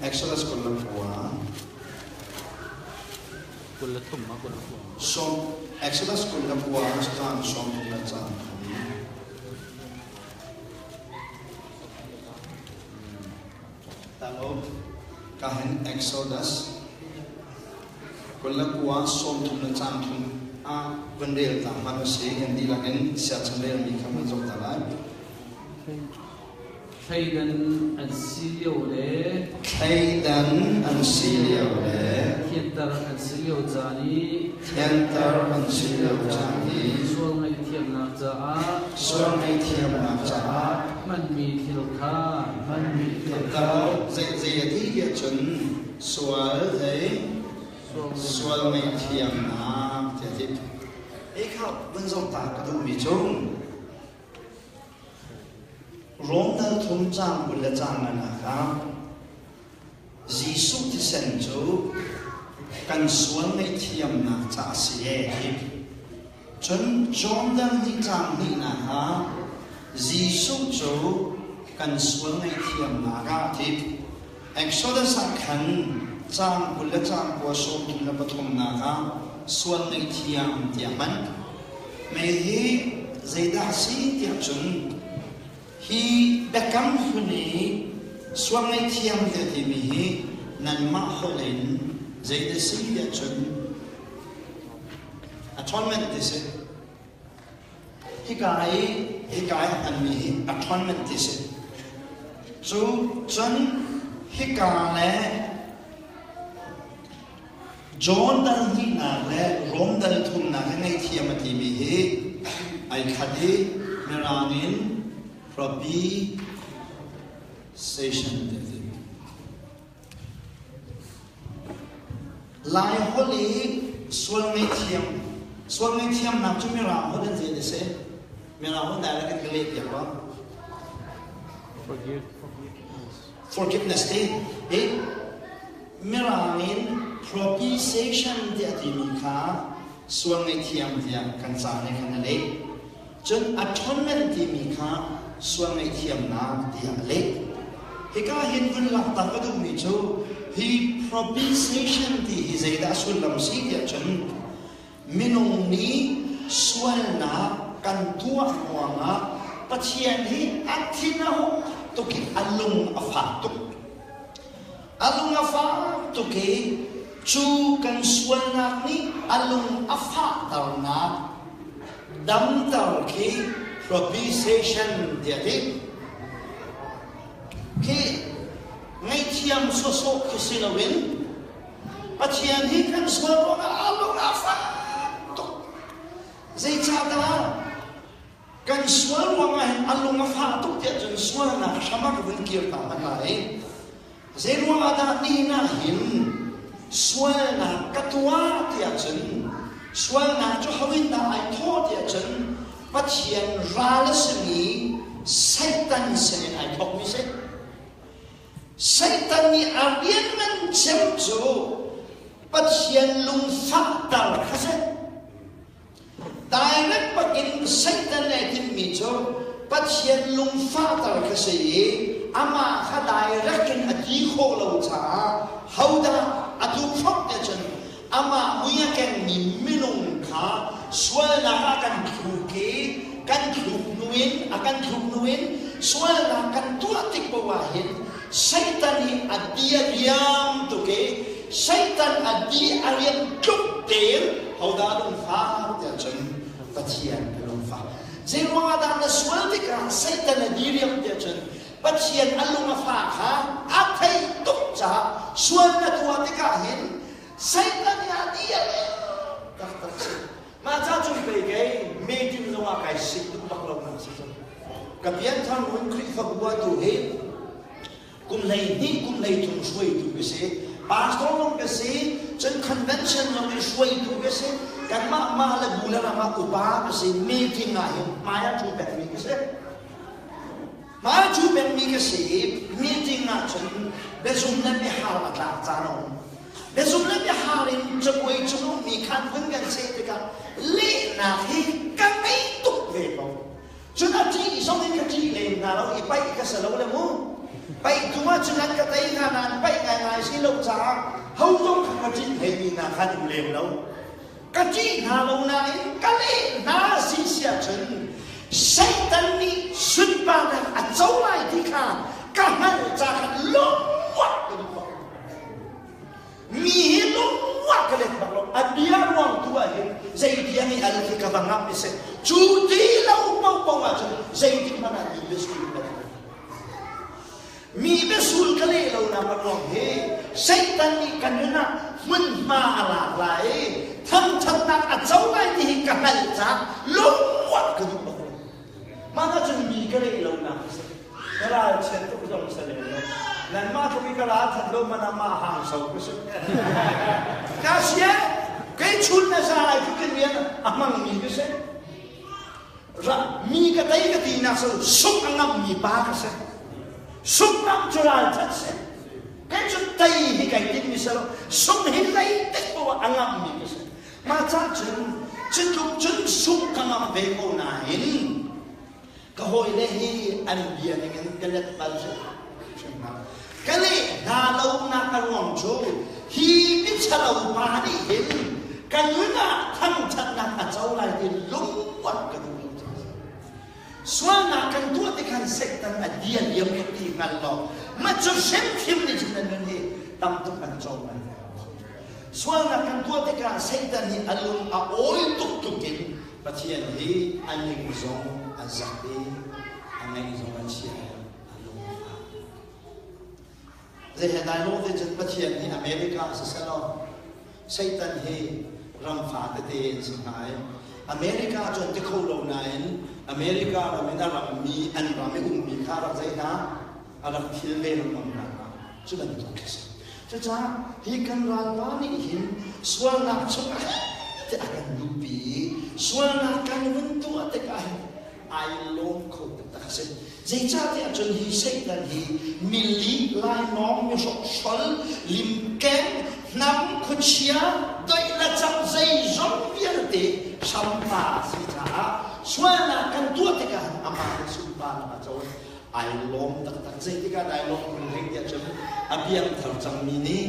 Exodus 29. 23 ma 29. Som Exodus 29 caan 30 le caan thum. Talo kahin Exodus 29 30 le caan thum a van rel ta hmanh usih kan dihlak in siachim relmi kha van zoh ta lai. Thleidan an si lio le Thleidan an si lio le thianter an si lio caan i thianter an si lio caan i sual ngaihthiamnak caah sual ngaihthiamnak caah hmanmi thil kha hmanmi thil kha zei zei a ti tiah cun sual zei sual ngaihthiamnak tiah ti. Hi kha vun zoh ta ka duhmi cu Rom dal thum caang 20 le caang nganak ah Jesuh thisen cu kan sual ngaihthiamnak ca a si ee ti. Cun John dal hnih caang hnihnak ah Jesuh cu kan sual ngaihthiamnak ah a ti. Exodus ah khan caang 20 le caang kua sawm thum le pathumnak ah sual ngaihthiam tiah hman. Mei hi zeidah a si tiah cun hi biakam hlun i sual ngaihthiam tiah timi hi nanmah holh in zeidah si tiah cun atonement ti si. Hika i hika i hmanmi hi atonement ti si. Cu cun hika le John dal hnihnak le Rom dal thumnak i ngaihthiam a timi hi ai khat i Mirang in propitiation ti a ti. Lai holh i sual ngaihthiam sual ngaihthiamnak cu Mirang holh in zei a si? Mirang holh dai kan ka leh piak lo. Forgive. Forgiveness ti i Mirang in propitiation tiah timi kha sual ngaihthiam tiah kan ca nih khan a leh. Cun atonement timi kha sual ngaihthiamnak tiah a leh. Hika hin vun langhter ka duhmi cu hi propitiation ti hi zeidah sullam si tiah cun minung nih sualnak kan tuah ruangah Pathian hi a thin a hung tuk i a lung a fak tuk. A lung a fak tuk i cu kan sualnak nih a lung a fahternak damter khi propitiation tiah ti. Khi ngaihthiam sawsawh khi si loin Pathian hi kan sual ruangah a lung a fak tuk. Zeicahdah kan sual ruangah hin a lung a fah tuk tiah cun sualnak hram ah ka vun kir ta hmanh lai. Zei ruangah dah nihin ah hin sualnak ka tuah tiah cun sualnak cu ho in dah ai thawh tiah cun Pathian ral a simi Satan sinin ai thawkmi si. Satan nih a rian ngan cem cu Pathian lungfahter kha si. Direct bakin Satan nih a timhmi cu Pathian lungfahter kha si i amah kha direct in a ti khawh lo caah hodah a duhkhawp te cun amah mui a kengmi minung kha sualnak ah kan thluk i kan thluk hnu in a kan thluk hnu in sualnak kan tuah tik paoh ah hin Satan hi a di a riam tuk i Satan a di a riam tluk tein hodah a lungfak tiah cun Pathian a lungfak. Zei ruangah dah na sual tikah Satan a di riam tiah cun Pathian a lung a fah kha a theih tuk caah sual na tuah tikah hin Satan nih a di a riam taktak si. Mah ca cung pei kei meeting zongah kai sik duh bak lo nak si cu. Ka pianthar mun Khrihfabu ah tu hi kum 12 kum 13 hruaitu ka si. Pastor zong ka si, cun convention zong i hruaitu ka si. Kanmah mah le bu le ram ah upa ka si. Meeting ah hin hmai ah ṭhu pekmi ka si. Hmai ṭhu pekmi ka si i meeting ah cun biazum le biahar a tlak caan a um. Biazum le biahar in cabuai cung ummi khan vun kan seh tikah lehnak hi ka ngei tuk ve ko. Cun a ṭih zong in ka ṭih lem hna lo i paih ka si lo le mu. Paih tung ah cun an ka tei hna nain paih ngaingai si lo caah ho zong kha ka ṭih hleimi hna kha an um lem lo. Ka ṭih hna lo nain ka leh hna si siah cun Satan nih sunparnak a co lai ti kha ka hngalh ca khan lungmuak ka duh bak. Mi hi lungmuak ka let bak lo. A bia ruang tu ah hin zei bia nih al khi ka va ngamh i seh. Cu ti lo paohpaoh ahcun zeitik hmanh ah mi biasul ka leh. Mi biasul ka leh lo nak a ruang hi Satan nih ka nun ah hmunhma a lak lai i thangthatnak a co lai ti hi ka hngalh caah lungmuak ka duh bak lo. Mah na cun mi ka leh lonak a si. Ka ralchiat tuk zong si lem lo. Nanmah tluk i ka ral that lo man ah mah hang so ka si. Ka sia, kei chun na za lai tluk in rian a hmangmi ka si. Mi ka tei ka ti nak so suk a ngammi pa ka si. Suk ngam cu ral that si. Kei cu tei hi kai timmi si lo. Suk hi lei tek poah a ngammi ka si. Mah cah cun cutluk cun sungh ka ngamh ve ko nain ka hawile hi an bia ningin ka let bal hrimhrim Ka leh hna lonak a ruang cu hi miṭhalo pa nih hin ka nun ah thangṭhatnak a co lai ti lungkuat ka duh lo caah Sualnak kan tuah tikhan Satan a dia liam tuk ti hngal law mah cu hrimhrim nih cun na nun hi tam tuk an co lai. Sualnak kan tuah tikah Satan nih a lung a awi tuk tuk in Pathian hi a ning zong a zak i a ngaih zong a chia i a lung a fak. Zei he dai lo te cun Pathian nih America siseh law Satan hi ram fa tete in si hnga i America cu an ti kho lo nain America ram in a rammi an ram i ummi kha rak zei hna a rak thil ve lengmang hna cu bantuk khi si. Cucaah hi kan ralpa nih hin sualnak chungah te a kan duhpi i sualnak kan vun tuah tikah hin ai lawm kho taktak a si. Zeicahtiah cun hi Satan hi mili, lainawng, mihrokhrol, limkeng, hnam, khuachia, doih le cang zeizong vialte hrampa a si caah sualnak kan tuah tikah hin amah nih sunparnak a co. Ai lawm taktak. Zeitik ah dah ai lawm kun hlei tiah cun a piangthar cangmi nih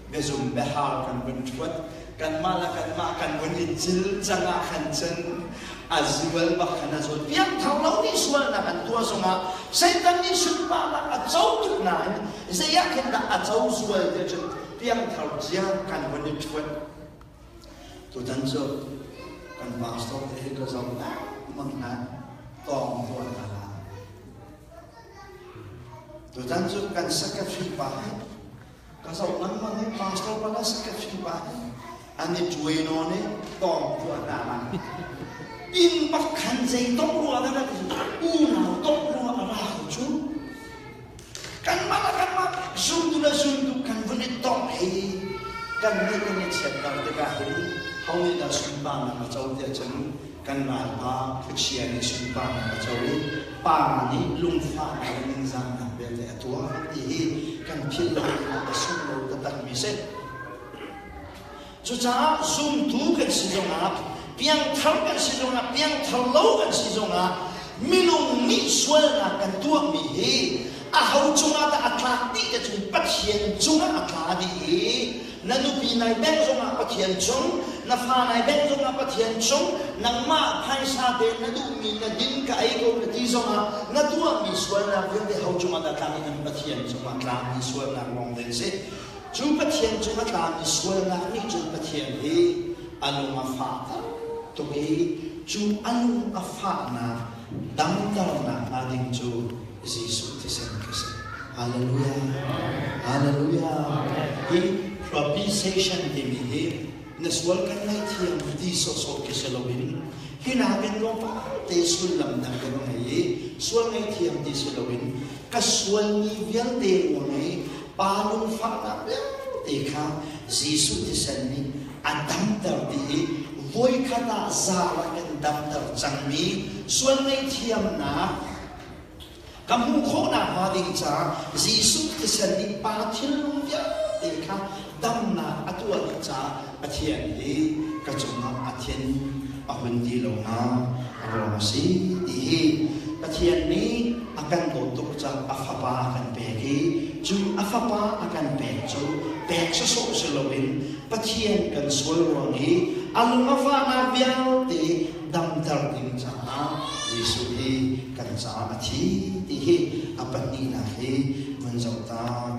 biazum biahar kan vun ṭhuat kanmah le kanmah kan vun i cil cang ah khan cun a zual bak khan a zual. Piangthar lo nih sualnak an tuah zongah Satan nih sunparnak a co tuk nain zei ah khin dah a co zual tiah cun piangthar cia kan vun i ṭhuat. Tutan cu kan pastor te hi ka zoh lengmang hna tawng tuah hna la. Tutan cu kan secretary pa hi ka zoh lengmang i pastor pa le secretary pa hi an i ṭuai nawn i tawng tuah hna la. Inn bak khan zei tong rua dah unau tong rua a ra ko cu. Kanmah le kanmah zumtu le zumtu kan vun i tongh hi kan nih kan i chiatter tikah hin ho nih dah sunparnak a co tiah cun kan ralpa khuachia nih sunparnak a co i pa nih lungfahnak le ningzahnak vialte a tuah ti hi kan philh lo dingah a sunglawi taktakmi si. Cucaah zumtu kan si zongah, piangthar kan si zongah, piangthar lo kan si zongah, minung nih sualnak kan tuahmi hi aho cungah dah a tlak dih te cun Pathian cungah a tla dih i na nupi nai bengh zongah Pathian cung, na fa nai bengh zongah Pathian cung, nangmah phaisa te na duhmi na din ka ei ko na ti zongah na tuahmi sualnak vialte ho cungah dah tlak i nan Pathian cungah tlakmi sualnak lawng ding si. Cu Pathian cung a tlami sualnak nih cun Pathian hi a lung a fahter tuk i cu a lung a fahnak damternak hnga ding cu Jesuh thisen khi si. Hallelujah. Hallelujah. Hi propitiation timi hi na sual kan ngaihthiam ti sawhsawh khi si loin hi nakin tlawmpal te sullam dang kan ngei i sual ngaihthiam ti si loin ka sualmi vialte ruang i pa lungfahnak vialte kha Jesuh thisen nih a damter dih i voikhat ah zaal kan damter cangmi sual ngaihthiamnak ka hmuh khawhnak hnga ding caah Jesuh thisen nih pa thinlung vialte kha damnak a tuah dih caah Pathian hi ka cungah a thin. a hun ti lonak a ruang a si ti hi Pathian nih a kan dawt tuk caah a fapa a kan pek i cu a fapa a kan pek cu pek sawsawh si loin Pathian kan sual ruang i a lung a fahnak vialte damter ding caah Jesuh hi kan caah a thi ti hi a pahnihnak hi vun zoh ta.